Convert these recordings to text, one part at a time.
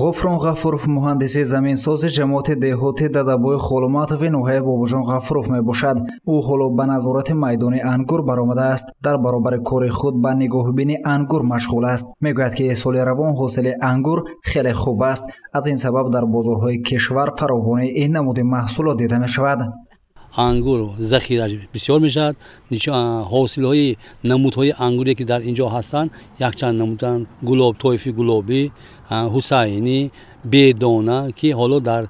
Ғуфрон Ғафуров муҳандиси заминсози ҷамоати деҳоти Дадабои Холматови ноҳияи Бобоҷон Ғафуров мебошад. Ӯ ҳоло ба назорати майдони ангур баромадааст. Дар баробари кори худ ба нигоҳубини ангур машғул аст. Мегӯяд, ки соли равон ҳосили ангур хеле хуб аст. Аз ин сабаб дар бозорҳои кишвар фаровонии ин намуди маҳсулот дида мешавад. Ангур захираш бисёр мешавад. Ҳосилҳои намудҳои ангуре ки дар инҷо ҳастанд якчанд намуданд: гулоб, тоифи гулобӣ, ҳусайнӣ, бедона, ки ҳоло дар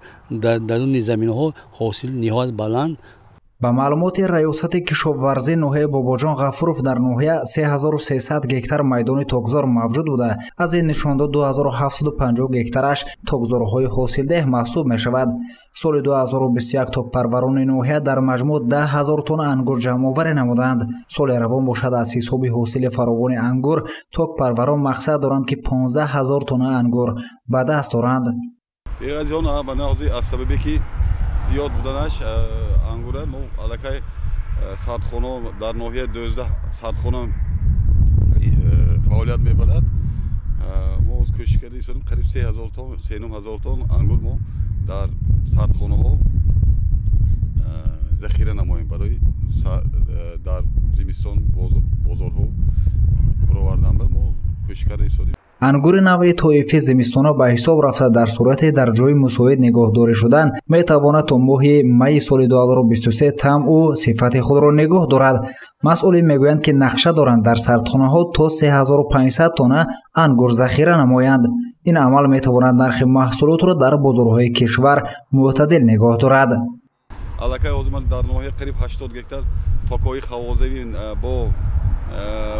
даруни заминҳо ҳосил ниҳоят баланд. Ба маълумоти раёсати кишоварзии ноҳияи Бобоҷон Ғафуров, дар ноҳия 3300 гектар майдони токзор мавҷуд буда, аз ин нишондод 2750 гектараш токзорҳои ҳосилдеҳ маҳсуб мешавад. Соли 2021 токпарварони ноҳия дар маҷмӯъ 10 000 тонна ангур ҷамъоварӣ намуданд. Соли равон бошад, аз ҳисоби ҳосили фаровони ангур токпарварон мақсад доранд, ки 15 000 тонна ангур ба даст оранд. Аз сабабе ки зиёд буданаш ангура, мо аллакай сардхона дар ноҳияи 12 сардхона фаъолият мебарад. Мо кӯшиш карда истодем, қариб 3000 тонн, 3500 тонн ангур мо дар сардхонаҳо захира намоем барои дар зимистон бозорҳо баровардан. Мо кӯшиш карда истодем. Ангури навъи тоифӣ зимистона ба ҳисоб рафта, дар сурате дар ҷои мусоид нигоҳдорӣ шудан метавонад то моҳи майи соли 2023 тамъу сифати худро нигоҳ дорад. Масъулин мегӯянд, ки нақша доранд дар сардхонаҳо то 3500 тонна ангур захира намоянд. Ин амал метавонад нархи маҳсулотро дар бозорҳои кишвар мӯътадил нигоҳ дорад. Аллакай ҳозир дар ноҳия қариб 80 гектар токҳои хавозавӣ бо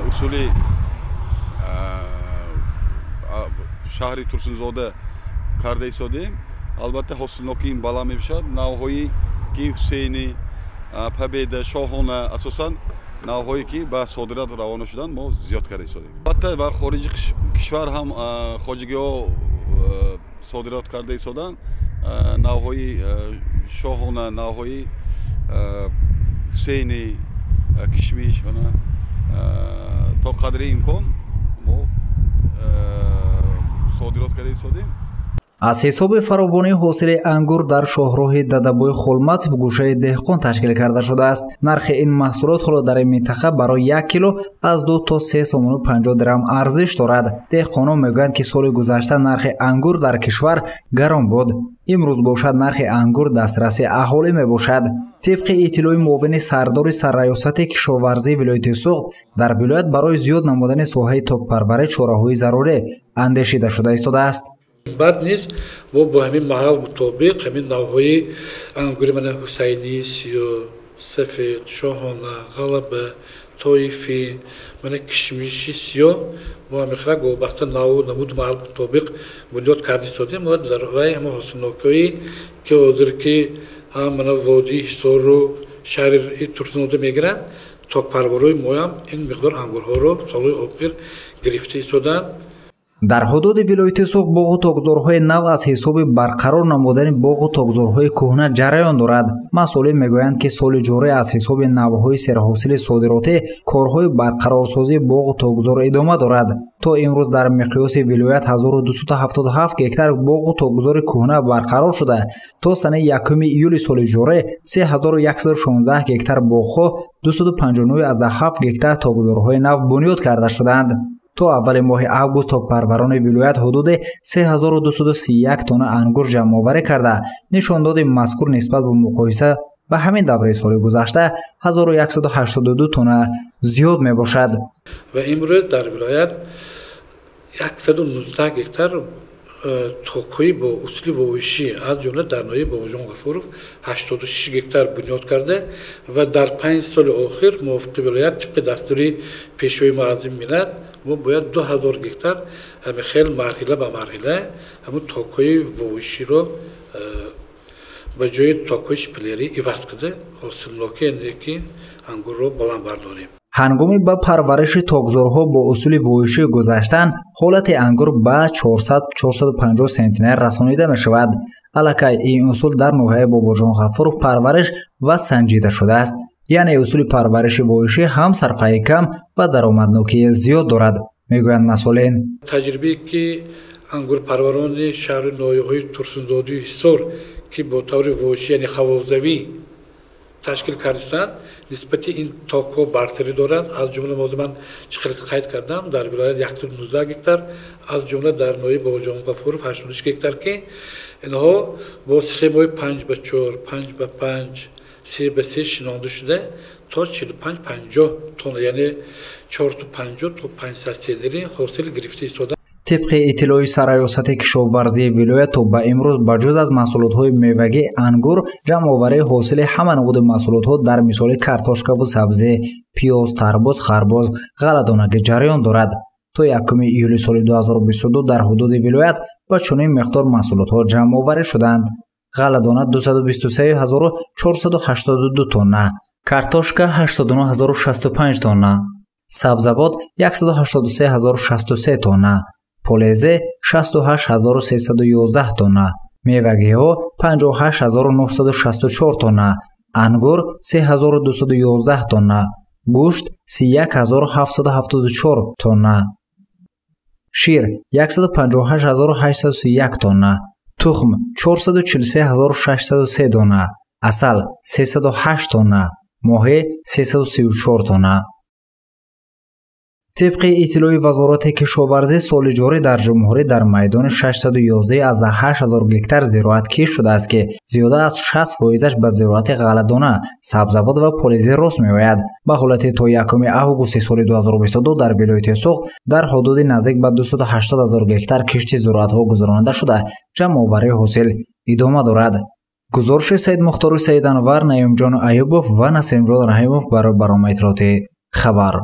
усули шаҳри Турсунзода карда истодем. Албатта, ҳосилнокии ин баланд мебошад. Навъҳое ки Ҳусейнӣ, Победа, Шоҳона, асосан навъҳое ки ба содирот равона шуданд, мо зиёд карда истодем. Албатта, ба хориҷи кишвар ҳам хоҷагиҳо содирот карда истоданд. Навъҳои Шоҳона, навъҳои Ҳусейнӣ, кишмиш, то қадри имкон мо содирот карда истодем. Аз ҳисоби фаровонии ҳосили ангур дар шоҳроҳи Дадабои Холматов гӯшаи деҳқон ташкил карда шудааст. Нархи ин маҳсулот ҳоло дар ин минтақа барои 1 кило аз 2 то 3 сомону 50 дирам арзиш дорад. Деҳқонон мегӯянд, ки соли гузашта нархи ангур дар кишвар гарон буд. Имрӯз бошад, нархи ангур дастраси аҳолӣ мебошад. Тибқи иттилои муовини сардори сарраёсати кишоварзии вилояти Суғд, дар вилоят барои зиёд намудани соҳаи токпарварӣ чораҳои зарурӣ андешида шуда истодааст. Баъд низ мо бо ҳамин маҳал мутобиқ ҳамин навъҳои ангури мана Ҳусайнӣ, сиёҳ, сафед, Шоҳона, Ғалаба, тоифӣ, мана кишмиши сиёҳ, мо ҳамин вобаста навъу намуди маҳал мутобиқ бунёд карда истодем ва дар вай ҳама ҳосилнокиҳое ки ҳозир ки ҳам мана водии Ҳисору шаҳри Турсунзода мегиранд, токпарварои моям ин миқдор ангурҳоро солҳои охир гирифта истоданд. Дар ҳудуди вилояти Суғд боғу токзорҳои нав аз ҳисоби барқарор намудани боғу токзорҳои кӯҳна ҷараён дорад. Масъулин мегӯянд, ки соли ҷорӣ аз ҳисоби навъҳои серҳосили содиротӣ корҳои барқарорсозии боғу токзор идома дорад. То имрӯз дар миқёси вилоят 1277 гектар боғу токзори кӯҳна барқарор шуда, то санаи 1 июли соли ҷорӣ 3116 гектар боғҳо, 259,7 гектар токзорҳои нав бунёд карда шудаанд. То аввали моҳи август токпарварони вилоят ҳудуди 3231 тонна ангур ҷамъоварӣ карда, нишондоди мазкур нисбат ба муқоиса ба ҳамин давраи соли гузашта 1182 тонна зиёд мебошад. Ва имрӯз дар вилоят 119 гектар токҳои бо усули воишӣ, аз ҷумла дар ноҳияи Бобоҷон Ғафуров 86 гектар бунёд карда ва дар 5 соли охир мувофиқи вилоят тибқи дастури Пешвои муаззами миллат мо бояд 2000 гектар ҳамин хел марҳила ба марҳила ҳамун токҳои воиширо ба ҷои токҳои шпилерӣ иваз карда, ҳосилнокӣ, яъне ки ангурро баланд бардорем. Ҳангоми ба парвариши токзорҳо бо усули воишӣ гузаштан, ҳолати ангур ба 400-450 сентнер расонида мешавад. Аллакай ин усул дар ноҳияи Бобоҷон Ғафуров парвариш ва санҷида шудааст. Яъне усули парвариши воишӣ ҳам сарфаи кам ва даромаднокии зиёд дорад, мегӯянд масъулин. Таҷрибае ки Ангурпарварони шаҳру ноҳияҳои Турсунзодию Ҳисор, ки бо таври вошӣ, яъне хавозавӣ ташкил кардастанд, нисбати ин токҳо бартарӣ доранд. Аз ҷумла мо ман чӣ хел қайд кардам, дар вилоят 119 гектар, аз ҷумла дар ноҳияи Бобоҷон Ғафуров 86 гектар, ки инҳо бо схемаҳои 5 ба 4, 5 ба 5, 3 ба 3 шинонда шуда то 45-50 тонна, яъне 450 то 500 центнери ҳосил гирифта истода. Тибқи иттилои Сарраёсати кишоварзии вилоят, то ба имрӯз ба ҷуз аз маҳсулотҳои мевагӣ ангур, ҷамъоварии ҳосили ҳама намуди маҳсулотҳо дар мисоли картошкаву сабзӣ, пиёз, тарбуз, харбуз, ғалладонагӣ ҷараён дорад. То 1 июли соли 2022 дар ҳудуди вилоят ба чунин миқдор маҳсулотҳо ҷамъоварӣ шуданд: ғалладона 223 482 тонна, картошка 89 065 тонна, сабзавот 183 063 тонна, полезе 68 311 тонна, мевагиҳо 58 964 тонна, ангур 3211 тонна, гӯшт 31 774 тонна, шир 158 831 тонна, тухм 443 603 дона, асал 308 тонна, моҳӣ 334 тонна. Тибқи иттилои Вазорати кишоварзӣ, соли ҷорӣ дар ҷумҳурӣ дар майдони 611,8 ҳазор гектар зироат кишт шудааст, ки зиёда аз 60 фоизаш ба зироати ғалладона, сабзавот ва полизӣ рост меояд. Ба ҳолати то 1 августи соли 2022 дар вилояти Суғд дар ҳудуди наздик ба 280 ҳазор гектар кишти зироатҳо гузаронида шуда, ҷамъоварии ҳосил идома дорад. Гузориши Саидмухтору Саиданвар, Наимҷон Аюбов ва Насимҷон Раҳимов барои барномаи иттилоотии «Хабар».